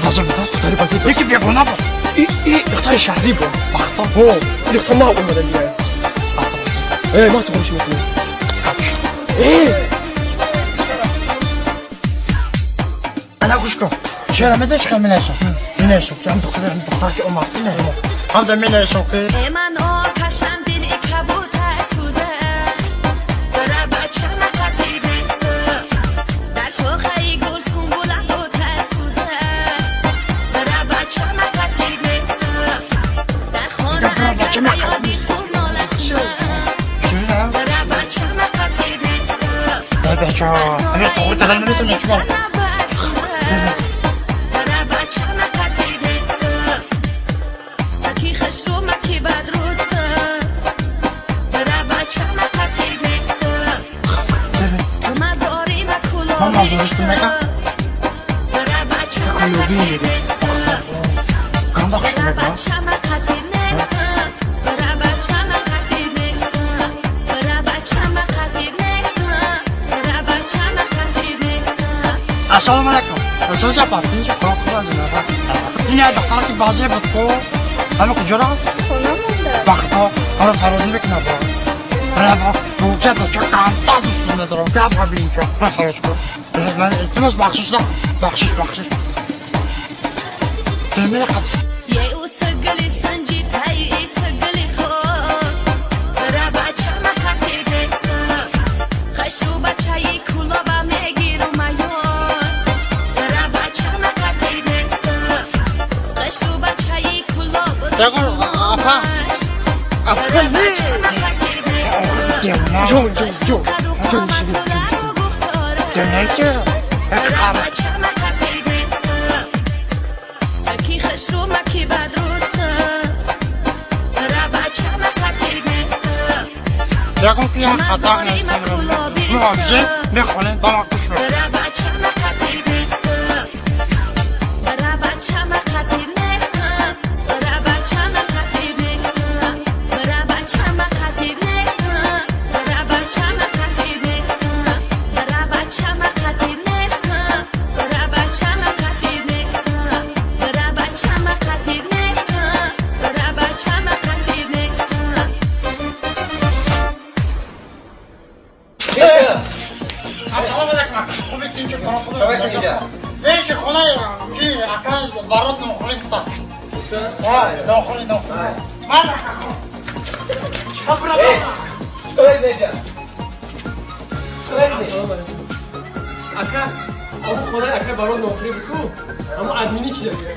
база буд. Духтари база буд. Яки бегона буд. И духтари шаҳрӣ буд. Вақто. Ҳо, духтар нав омада дигар. Э, ман туғриш мекунам. Э! Ана гӯш кун. Шера медонӣ чӣ қадр менависам? Менависам ки ҳам духтар, ҳам духтар ки омад, ҳам да менависам ки من آتشم دل کبوتر سوزه برا بچه مقطی نیست در شاخه گل سنبولم دوتر سوزه برا بچه مقطی نیست در خانه اگر بیادی تو ناله کنم برا بچه مقطی نیست дай бача, ами туғри кардан наметавонем шумо. برا بچه مقطی نیست کی خشرو مکی بدروست برا بچه مقطی نیست تو مزاری Ман мазористу мекам. برا بچه مقطی نیست Ганда хуш برا мекунам. بچه مقطی نیست برا بچه مقطی نیست برا بچه مقطی نیست برا بچه مقطی نیست. Ассалому алайкум. Соза патинчи қуроқ. Ин як духтара ки базе буд ку. Ҳами куҷора? Хона монда. Вақто ҳара фарод мекунад бо. Ра бо бача камта дӯст медорам. Гап бинчо. Ра фарод кун. Ман илтимос бахшиш да. Бахшиш, бахшиш. Темир қат. یه اوسگلی سنجی تای ایسگلی خود برا بچه مقطی نیست خشرو بچه ای کلابا میگیرم ایار برا بچه مقطی نیست خشرو بچه ای کلاب. Ягон апа. Апа برا не. بچه مقطی نیست. Девона. Ҷон, ҷон, ҷон. Ҷон, Девона ки. Як қар. بچه مقطی نیست کی خشرو مکی بدروست برا بچه مقطی نیست. Ягон ки як хато нест. Шумо ҳофизе мехонед, ба ман гӯш мекунед. برا بچه مقطی نیست برا بچه مقطی نیست برا بچه مقطی نیست برا بچه مقطی نیست برا بچه مقطی نیست برا بچه مقطی نیست برا بچه مقطی نیست برا بچه مقطی نیست برا بچه مقطی نیست. Ассалому алайкум. Хуб тинчи қуроқ. Нечи хонаи ки ака барот нохӯрӣ гуфта. Нохӯрӣ, нохӯрӣ. Ман Ассалому алайкум. Ака, аму хонаи ака барон нохӯрӣ буд ку? Аму админи чи дагия?